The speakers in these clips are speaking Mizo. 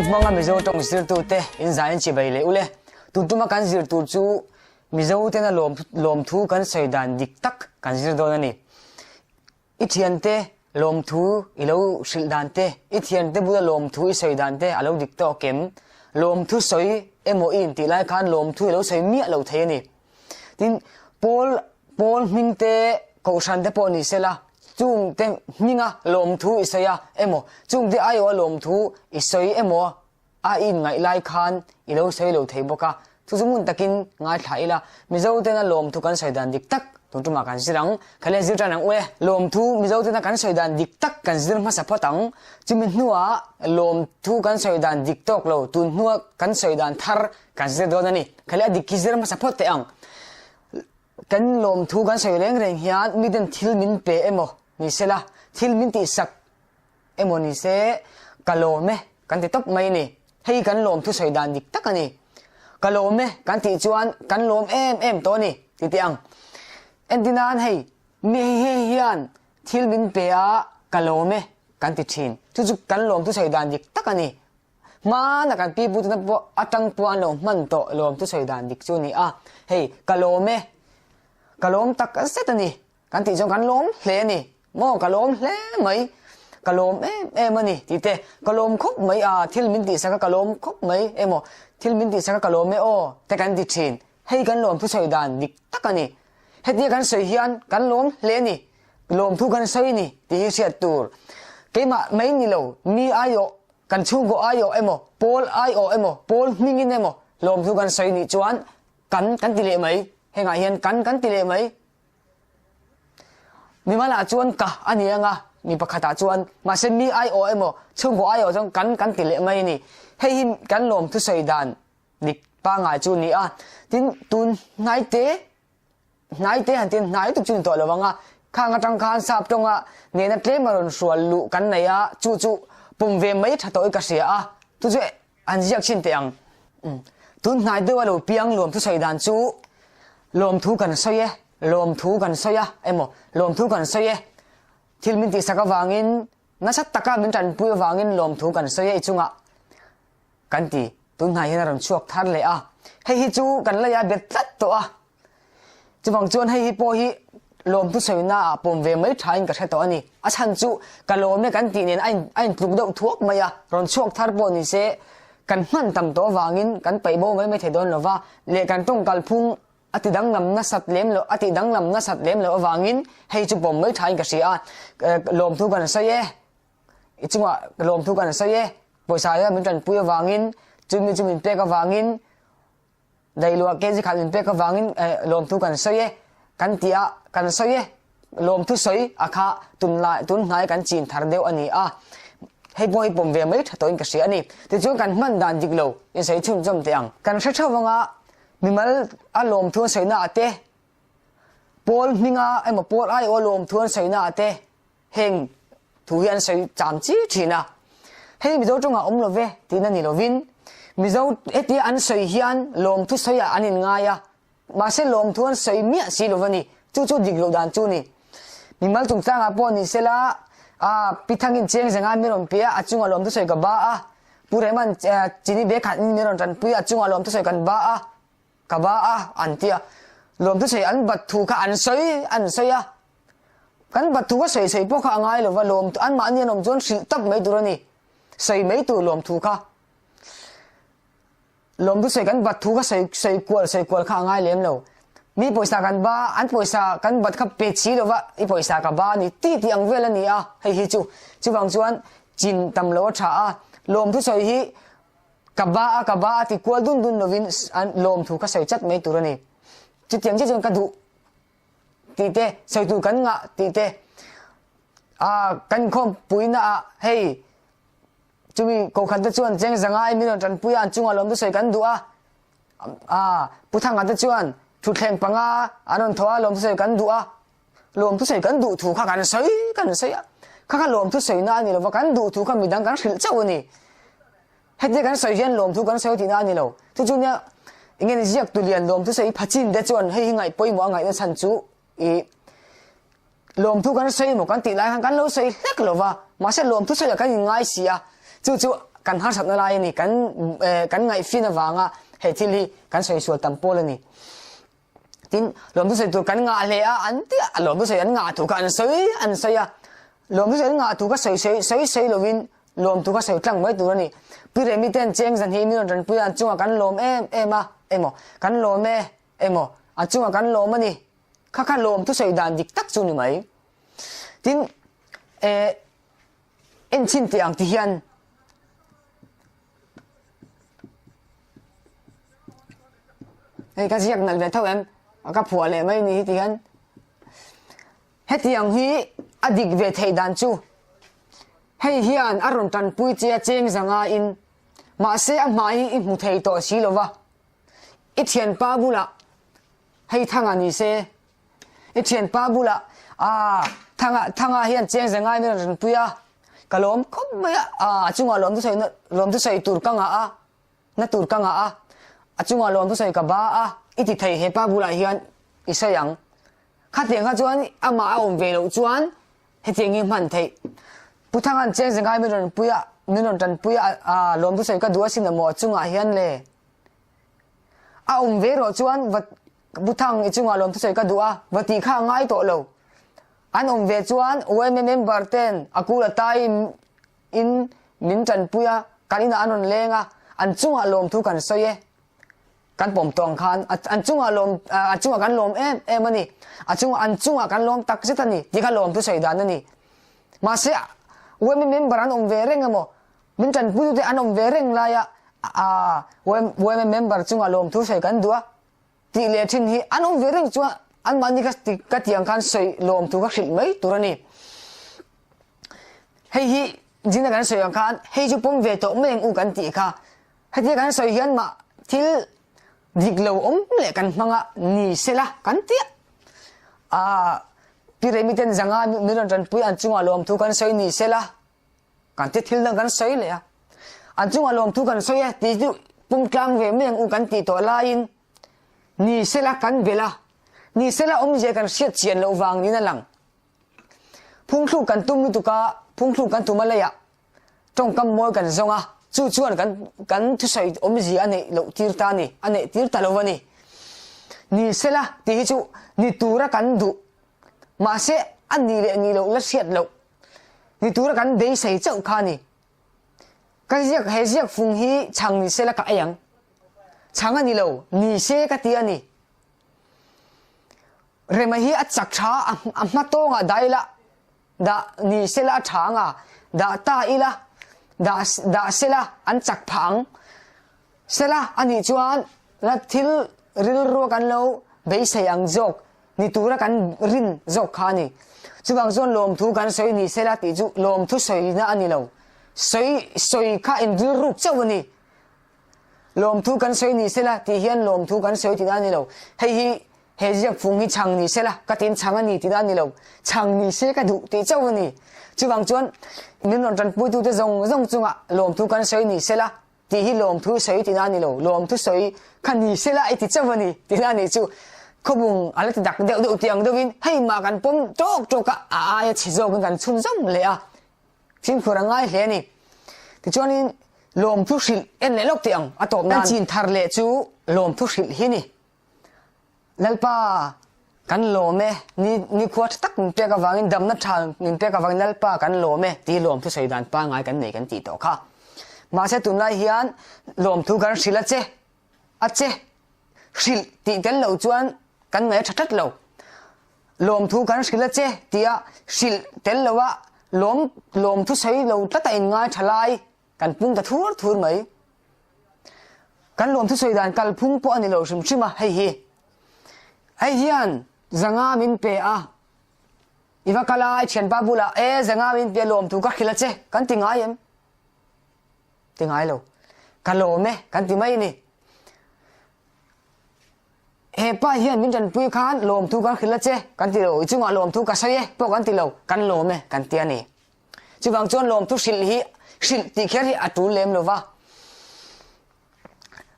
hmanga Mizo tawng zirtute in zain chibai leh ule. Tun tuma kan zir tur chu Mizo tena lawm lawmthu kan sawi dan dik tak kan zir dawn a ni. I thiante lawmthu i lo hrilh dan te, i thiante bula lawmthu i sawi dan te a lo dik tawk em? Lawmthu sawi emaw i intih lai khan lawmthu i lo sawi miah lo thei a ni. Tin, Paul Paul hming te Kohhran te pawh ni sela, chung te hminga lawmthu i sawi a emaw, chung te aiawha lawmthu i sawi emaw a i inngaih lai khan i lo sawi lo thei bawk a, chu chu ngun takin ngaithla ila, Mizo tena lawmthu kan sawi dan dik tak tun tumah kan zir ang, kha le zir tan ang u e. Lawmthu Mizo tena kan sawi dan dik tak kan zir hmasa phawt ang, chumi hnuah lawmthu kan sawi dan dik tawk lo tun hnua kan sawi dan thar kan zir dawn a ni, kha le a dik hi zir hmasa phawt teh ang. Kan lawmthu kan sawi reng reng hian miten thil min pe emaw ni sela, thil min tihsak Emaw ni se, ka lawm e kan ti tawp mai a ni. Hei kan lawm thusawi dan dik tak a ni. Ka lawm e kan tih chuan kan lawm em em tawh a ni ti teh ang. Entir nan hei, mi hei hian thil min pe a, ka lawm e kan ti thin. Chu chu kan lawm thusawi dan dik tak a ni. Hmana kan pi putna pawh atang pawh an lo hman tawh lawm thusawi dan dik chu a ni a. Hei, ka lawm e, ka lawm tak zet a ni. Kan tih chuan kan lawm hle a ni. Maw ka lawm hle mai, ka lawm em em a ni tih te, ka lawm khawp mai a, thil min tihsak a ka lawm khawp mai emaw, thil min tihsak a ka lawm e aw te kan ti thin. Hei kan lawmthu sawi dan dik tak a ni. Hetia kan sawi hian kan lawm hle a ni, lawmthu kan sawi a ni tih hi hriat tur. Keimah mai ni lo, mi aiawh, kan chhungkaw aiawh emaw, pawl aiawh emaw, pawl hmingin emaw lawmthu kan sawi nih chuan kan kan ti leh mai. Hengah hian kan kan ti leh mai. Mimalah chuan ka a ni ang a, mi pakhatah chuan mahse mi aiawh emaw chhungkaw aiawh chuan kan kan ti leh mai a ni. Hei hi kan lawm thusawi dan dik pangngai chu a ni a. Tin, tun hnaite hnaite han tin hnai tuk chu ni tawh lo ang a, khang atang khan sap tawnga nena tlem a rawn hrual luh kan nei a, chu chu pawm ve mai tha tawhin ka hria a, chu chu An ziak chhin teh ang. Tun hnai deuh a lo piang lawmthu sawi dan chu lawmthu kan sawi e, lawmthu kan sawi a emaw lawmthu kan sawi e, thil min tihsak avangin nasa taka min tanpui avangin lawmthu kan sawi e i chungah kan ti. Tun hnai hian a rawn chhuak thar leh a, hei hi chu kan lei a bet tlat tawh a. Chuvang chuan hei hi pawh hi lawmthu sawina ah pawm ve mai thain ka hre tawh a ni. A chhan chu ka lawm e kan tih nen a in a intluk deuh thuak mai a, rawn chhuak thar pawh ni se kan hman tam tawh avangin kan paih bo mai mai thei dawn lo va, leh kan tawng kalphung a ti danglam nasat lem loh a tih danglam nasat lem loh avangin hei chu pawm mai thain ka hria a, lawmthu kan sawi e, i chungah lawmthu kan sawi e, pawisa hian min tanpui avangin chumi chu min pek avangin Daihluah kg khat min pek avangin lawmthu kan sawi e, kan ti a, kan sawi e, lawmthu sawi a kha tunlai tun hnai kan chin thar deuh a ni a, hei pawh hi pawm ve mai tha tawhin ka hria a ni. Tichuan kan hman dan dik lo in sawi chhunzawm teh ang. Kan hre theuh vanga mimal a lawmthu an sawina ah te, pawl hminga emaw pawl aiawh a lawmthu an sawina ah te, Heng thu hi an sawi cham chi thin a, hei Mizo tawngah awm lo ve tihna ni lovin Mizo hetia an sawi hian lawmthu sawiah an inngai a, mahse lawmthu an sawi miah si lo va ni, chu chu dik loh dan chu ni. Mimal chungchangah pawh ni sela, a pi thangin cheng zenga min rawn pe a, a chungah lawmthu sawi ka ba a, Pu Rehman chini bag khat min rawn tanpui a, a chungah lawmthu sawi kan ba a, ka ba a an ti a, lawmthu sawi an bat thu kha an sawi an sawi a, Kan bat thu kha sawi sawi pawh kha a ngai lo va, lawm anmahni an awm chuan hrilh tak mai tur a ni. Sawi mai tur lawm thu kha. Lawm thu sawi kan bat thu kha sawi sawi kual sawi kual kha a ngai lem lo. Mi pawisa kan ba, an pawisa kan bat kha pe chi lo va, i pawisa ka ba a ni ti tih ang vel a ni a, hei hi chu. Chuvang chuan chin tam lo a tha a, lawm thu sawi hi ka ba a ka ba a ti kual dun dun lovin an lawm thu kha sawi chat mai tur a ni. Chutiang chiah chuan ka duh. tih te, sawi tur kan ngah tih te, ah kan inkhawmpuina ah hei chumi kohkhat te chuan cheng zangai min rawn tanpui a an chungah lawm te sawi kan duh a, ah Pu Thanga te chuan thutthleng panga an rawn thawh a lawm te sawi kan duh a, lawm thusawi kan duh thu kha kan sawi kan sawi a, kha kha lawm thusawina a ni lova kan duh thu kha midang kan hrilh chauh a ni. Hetia kan sawi hian lawmthu kan sawi tihna a ni lo. Chu chu nia enge ni ziak tu lian lawmthu sawi phachin te chuan hei hi ngaih pawimawh a ngaihna chhan chu ih lawmthu kan sawi emaw kan tih lai khan kan lo sawi hlek lo va, mahse lawmthu sawiah kan inngai si a, chu chu kan harsatna lai a ni. Kan kan ngaihfin avanga he thil hi kan sawi sual tam pawl a ni. Tin, lawmthu sawi tur kan ngah hle a, an ti a, lawmthu sawi an ngah thu kha an sawi an sawi a, lawmthu sawi an ngah thu kha sawi sawi sawi sawi lovin lawmthu kha sawi tlang mai tur a ni. Pi Remi ten cheng zan hi min rawn tanpui a, an chungah kan lawm em em a, emaw, kan lawm e, emaw, an chungah kan lawm a ni. Kha kha lawmthu sawi dan dik tak chu ni mai. Tin, eh, enchhin tih ang ti hian, Hei ka ziak nalh ve tho em? Ka phuah leh mai ni hi ti hian hetiang hi a dik ve theih dan chu hei hian a rawn tanpui che a cheng zanga in mahse a hmai hi i hmu thei tawh si lova i thianpa bulah hei thanga ni se I thianpa bulah aah Thanga Thanga hian cheng ze ngai min rawn rinpui a, ka lawm khawp mai a, aah a chungah lawm thusawi na lawm thusawi tur ka ngah a, na tur ka ngah a, a chungah lawm thusawi ka ba a, i ti thei hepa bulah hian i sawi ang. Khatiang kha chuan amah a awm ve loh chuan hetiang hi hman theih. Pu Thanga'n cheng ze ngai min rawn pui a, min rawn tanpui a, aah lawm thusawi ka duh asin amaw a chungah hian le. A awm ve rawh chuan va Bu Thang i chungah lawm thusawi ka duh a, va tih kha a ngai tawh lo. An awm ve chuan yma member ten a kul a tai in min tanpui a, kan inah an rawn leng a, an chungah lawmthu kan sawi e. Kan pawm tawh ang khan an chungah lawm a chungah kan lawm em em a ni, a chungah an chungah kan lawm tak zet a ni tih kha lawmthu sawi dan a ni. Mahse yma member an awm ve reng emaw min tanpuitute an awm ve reng laia yma member chungah lawmthu sawi kan duh a, Tih leh thin hi an awm ve reng chuan anmahni ka ti ka tih ang khan sawi lawm thu ka hrilh mai tur a ni. Hei hi zina kan sawi ang khan hei chu pawm ve tawh mai ang u kan tih kha. Hetia kan sawi hian mah thil dik lo awm leh kan hmang a ni sela kan ti a. Aaa Pi Remi ten zanga min rawn tanpui an chungah lawm thu kan sawi ni sela Kan ti thil dang kan sawi leh a, an chungah lawmthu kan sawi e tih chu pum tlang ve mai ang u kan tih tawh laiin ni sela kan belh a, ni sela awmzia kan hriat chian loh vang niin a lang. Phungthluk kan tum lutuk a, phungthluk kan tum a leiah tawngkam mawi kan zawng a, chu chuan kan kan thusawi awmzia a neih loh tir ta a ni, a neih tir ta lo a ni. Ni sela tih hi chu ni tura kan duh, mahse a nih leh nih loh la hriat loh Ni tura kan beisei chauh kha a ni. Ka ziak he ziak fung hi chhang ni sela ka ei ang. Chhang a ni lo, ni se ka ti a ni. Rema hi a chak tha a a hma tawngah dah ila, dah ni sela a tha ang a, dah ta ila, dah dah sela an chak phah ang. Sela a nih chuan la thil rilrua kan lo beisei ang zawk ni tura kan rin zawk kha a ni. Chuvang chuan lawmthu kan sawi ni sela tih chu lawmthu sawina a ni lo. Sawi sawi kha inrilruk chauh a ni. Lawmthu kan sawi ni sela tih hian lawmthu kan sawi tihna a ni lo. Hei hi he ziak fung hi chhang ni sela ka tiin chhang a ni tihna a ni lo. Chhang ni se ka duh tih chauh a ni. Chuvang chuan min rawn tanpuitute zawng zawng chungah lawmthu kan sawi ni sela Tih hi lawmthu sawi tihna a ni lo, lawmthu sawi kha ni sela i ti chauh a ni tihna a nih chu. Khawbung a la ti dak deuh deuh tih ang deuhin hei mah kan pawm tawk tawk a, a aia chhe zawkin kan chhun zawm leh a, fimkhur a ngai hle a ni. Tichuanin lawmthu hrilh en leh lawk tih ang a tawp nan chin thar leh chu lawmthu hrilh hi ni. Lalpa kan lawm e, ni nikhua tha tak min pek avangin, damna tha min pek avangin Lalpa kan lawm e tih lawmthu sawi dan pangngai kan nei kan tih tawh kha. Mahse tunlai hian lawmthu kan hrilh a che, a che, hrilh tih tel loh chuan kan ngaih a tha tlat lo. Lawmthu kan hrilh a che tia hrilh tel loha lawm lawmthu sawi lo tlata inngai tha lai Kan pung ta thur thur mai. Kan lawm thusawi dan kalphung pawh a ni lo hrim hrim a, hei hi. Hei hian zanga min pe a, i va kal a, i thianpa bulah, e zanga min pe a lawmthu ka hrilh a che, kan ti ngai em? Ti ngai lo. Ka lawm e, kan ti mai a ni. He pa hian min tanpui khan lawmthu kan hrilh a che, kan ti lo. I chungah lawmthu ka sawi e pawh kan ti lo, kan lawm e, kan ti a ni. Chuvang chuan lawmthu hrilh hi hrilh tih kher hi a tul lem lo va.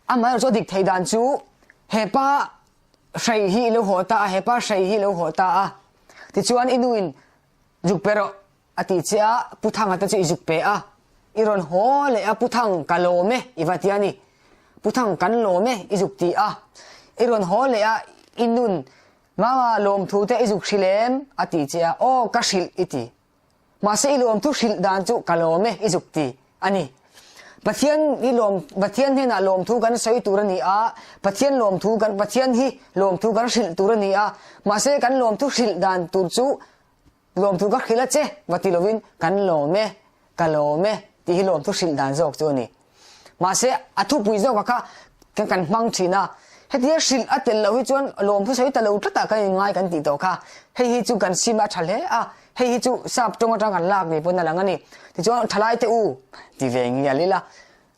Amaherawhchu chu a dik thei dan chu he pa hrei hi i lo haw ta a, he pa hrei hi i lo haw ta a. Tichuan i nuin zuk pe rawh a tih che a, Pu Thanga te chu i zuk pe a. I rawn haw leh a Pu Thang ka lawm e i va ti a ni. Pu Thang kan lawm e i zuk ti a. I rawn haw leh a i nun Mama lawmthu te i zuk hrilh em? a ti che a, aw ka hrilh i ti. Mahse i lawmthu hrilh dan chu ka lawm e i zuk ti a ni. Pathian hi lawm Pathian hnenah lawmthu kan sawi tur a ni a, Pathian lawmthu kan Pathian hi lawmthu kan hrilh tur a ni a, mahse kan lawmthu hrilh dan tur chu Lawmthu ka hrilh a che va ti lovin kan lawm e, ka lawm e tih hi lawmthu hrilh dan zawk chu a ni. Mahse, a thupui zawka kha kan kan hmang thin a, hetia hrilh a tel loh hi chuan lawmthu sawi ta lo tlatah kan inngai kan tih tawh kha. Hei hi chu kan sim a tha hle a, hei hi chu sap tawng atang kan lak ni pawn a lang a ni. Tichuan, thalai te u ti ve ngial ila,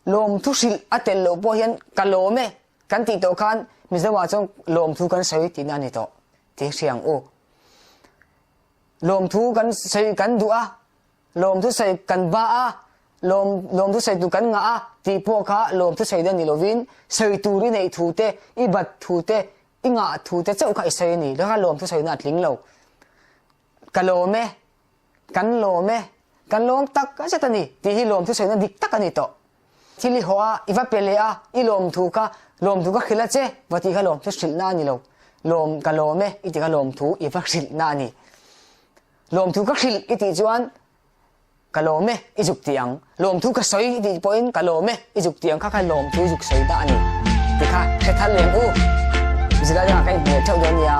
lawmthu hrilh a tel loh pawh hian ka lawm e kan tih tawh khan Mizo ah chuan lawmthu kan sawi tihna a ni tawh tih hria ang u. Lawmthu kan sawi kan duh a, lawmthu sawi kan ba a, lawm lawmthu sawi tur kan ngah a tih pawh kha lawmthu sawi dan ni lovin sawi tur i neih thu te, i bat thu te, i ngah thu te chauh kha i sawi a ni. Kha lawmthu sawina a tling lo. Ka lawm e, kan lawm e, kan lawm tak zet a ni tih hi lawmthu sawina dik tak a ni tawh. Thil i haw a, i va pe leh a, i lawmthu kha lawmthu ka hrilh a che va tih kha lawmthu hrilhna a ni lo. Lawm ka lawm e i tih kha lawmthu i va hrilhna a ni. Lawmthu ka hrilh i tih chuan ka lawm e i zuk ti ang. Lawmthu ka sawi i tih pawhin ka lawm e i zuk ti ang kha kha lawmthu i zuk sawi ta a ni tih kha hre thar lem u. Zilai dangah ka inhmu leh theuh dawn nia.